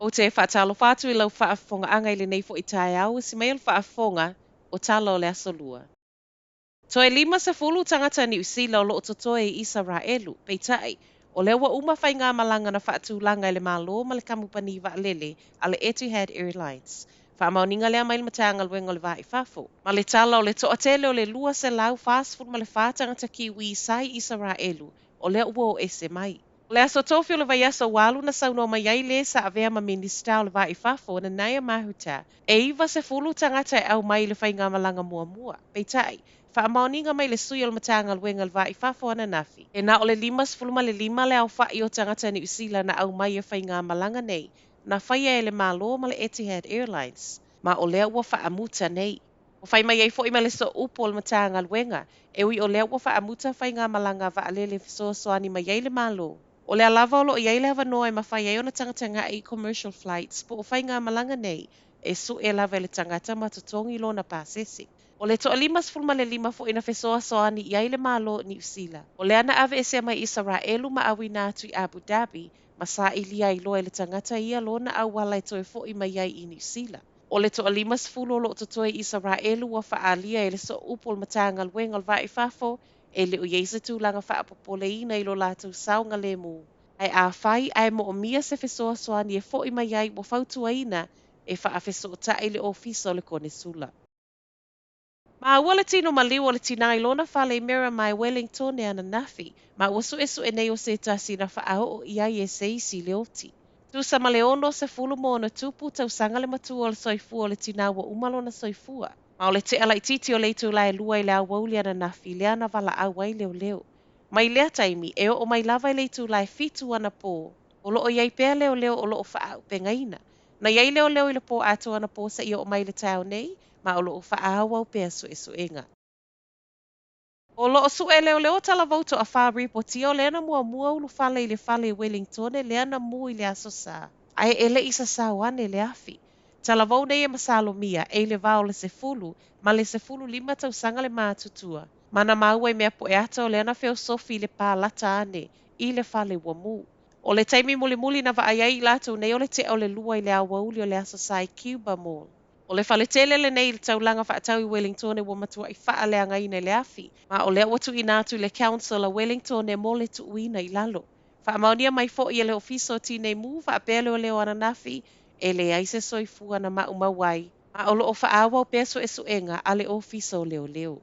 Ou te faatalofa atu i lau faafofogaaga i lenei foi taeao, usi mai o le faafofoga o Tala o le Aso Lua. Toe 50 tagata Niu Sila o lo o totoe i Isaraelu, peitai, o lea ua uma faigamalaga na faatulaga e le Malo ma le kamupani vaalele a le Etihad Airlines. Faamaoniga lea mai le Matagaluega o le Va i Fafo. Ma le tala o le toatele o le 244 tagata Kiwi sa i Isaraelu, o lea ua o ese mai. O le aso Tofi o le vaiaso ua alu na saunoa mai ai le sa avea ma Minisita o le Va i Fafo, Nanaia Mahuta, e 90 tagata e aumai i le faigamalaga muamua. Peitai, faamaoniga mai le sui o le Matagaluega o le Va i Fafo ananafi, e na o le 55 le aofai o tagata Niu Sila na aumai e faigamalaga nei, na faia e le Malo ma le Etihad Airlines, ma o lea ua faamuta nei. Ua fai mai ai foi ma le sooupu o le Matagaluega, e ui o lea ua faamuta faigamalaga vaalele e fesoasoani mai ai le Malo, o lea lava o lo o i ai le avanoa e mafai ai ona tagatagai i commercial flights po o faigamalaga nei e sue lava e le tagata ma totogi lona pasese. O le toa 55 foi na fesoasoani i ai le Malo o Niu Sila, o lea na aveesea mai Isaraelu ma auina atu i Abu Dhabi ma sailia ai loa e le tagata ia lona auala e toe foi mai ai i Niu Sila. O le toa 50 o lo o totoe i Isaraelu ua faaalia e le sooupu o le Matagaluega o le Va i Fafo e le o i ai se tulaga faapopoleina i lo latou saogalemu. Ae afai ae moomia se fesoasoani e foi mai ai ua fautuaina e faafesootai le ofisa o le Konesula. Maua le tino maliu o le tinā i lona fale i Miramar i Wellingtone ananafi, ma ua suesue nei o se tasi na faaoo i ai e se isi le oti. Tusa ma le 60+ tausaga le matua o le soifua o le tinā ua uma lona soifua. Ma o le tea laitiiti o le itula e 2 i le aoauli ananafi lea na valaau ai leoleo. Mai lea taimi, e oo mai lava i le itula e 7 anapō, o lo o i ai pea leoleo o lo o faaaupegaina. Na i ai leoleo i le pō atoa anapō seia oo mai i le taeao nei, ma o lo o faaauau pea suesuega. O lo o sue leoleo talavou toafā ripotia o lea na muamua ulufale i le fale i Wellingtone lea na mū i le Aso Sa, ae e le i sasao ane le afi. Talavou nei e masalomia, e i le va o le 10 ma le 15 tausaga le matutua. Ma na maua i mea poe ata o lea na feosofi i le pālata ane i le fale ua mū. O le taimi mulimuli na vaai ai i latou nei o le tea o le 2 i le aoauli o le Aso Sa i Cuba Mall. O le faletele lenei i le taulaga faatau i Wellingtone ua matuai faaleagaina i le afi, ma o lea ua tuuina atu i le Council a Wellingtone mo le tuuina i lalo. Faamaonia mai foi e le Ofisa o Tinei Mu faapea leoleo ananafi e leai se soifua na maumau ai, ma o lo o faaauau pea suesuega a le Ofisa o Leoleo.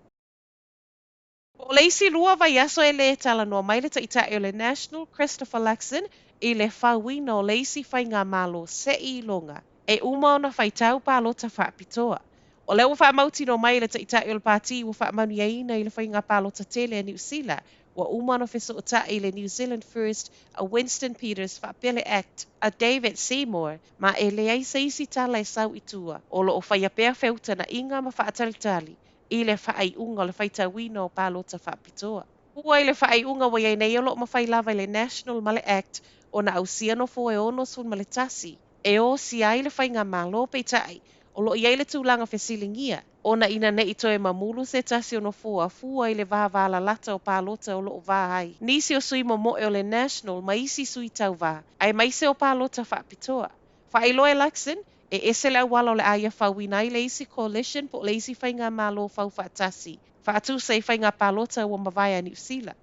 Po o le isi 2 vaiaso e lē talanoa mai le Taitai o le National, Christopher Luxon, i le fauina o le isi faigamalo se'i iloga e uma ona faitau palota faapitoa. O lea ua faamautinoa mai e le Taitai o le Pati ua faamanuiaina i le faiga palota tele a Niu Sila, ua uma ona fesootai le New Zealand First a Winston Peters faapea le Act a David Seymour, ma e leai se isi tala e sau i tua, o lo o faia pea feutagaiga ma faatalitali i le faaiuga o le faitauina o palota faapitoa. Fua i le faaiuga ua i ai nei o lo o mafai lava i le National ma le Act ona ausia nofoa e 61 e osia ai le faigamalo, peitai, o lo o i ai le tulaga fesiligia, ona ina ne i toe mamulu se tasi o nofoa fua i le vavalalata o palota o lo o va ai nisi o sui momoe o le National ma isi sui tauvā, aemaise o palota faapitoa. Faailoa e Luxon, e ese le auala o le a ia fauina ai le isi coalition po o le isi faigamalo faufaatasi, faatusa i faiga palota ua mavae a Niu Sila.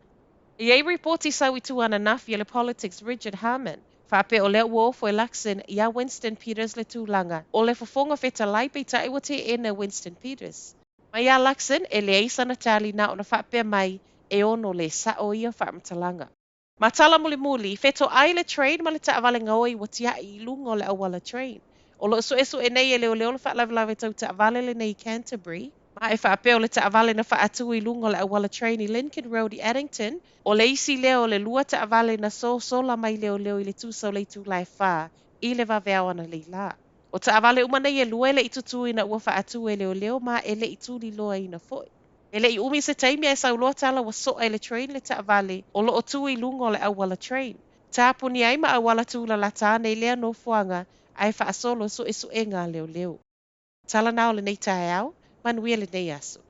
E i ai ripoti sau i tua ananafi a le Politics Richard Harman, faapea o lea ua ofo e Luxon iā Winston Peters le tulaga o le fofoga fetalai peitai ua teena e Winston Peters. Mai iā Luxon, e leai sana tali na ona faapea mai e ono lē sa'o ia faamatalaga. Ma tala mulimuli, fetoai le train ma le taavale gaoi ua tiai i luga o le auala train. O lo o suesue nei e leoleo le faalavelave tau taavale lenei i Canterbury, ma e faapea o le taavale na faatu i luga o le auala train i Lincoln Road i Addington, o le isi lea o le 2 taavale na sosola mai leoleo i le tusa o le itula e 4 i le vaveao analeila. O taavale uma nei e 2 e le i tutū ina ua faatu e leoleo ma e le i tuliloaina foi. E le i umi se taimi ae sau loa tala ua soa e le train le taavale o lo o tu i luga o le auala train. Tapunia ai ma auala tūlalata ane i lea nofoaga ae faasolo suesuega a leoleo. Tala na o lenei taeao, manuia lenei aso.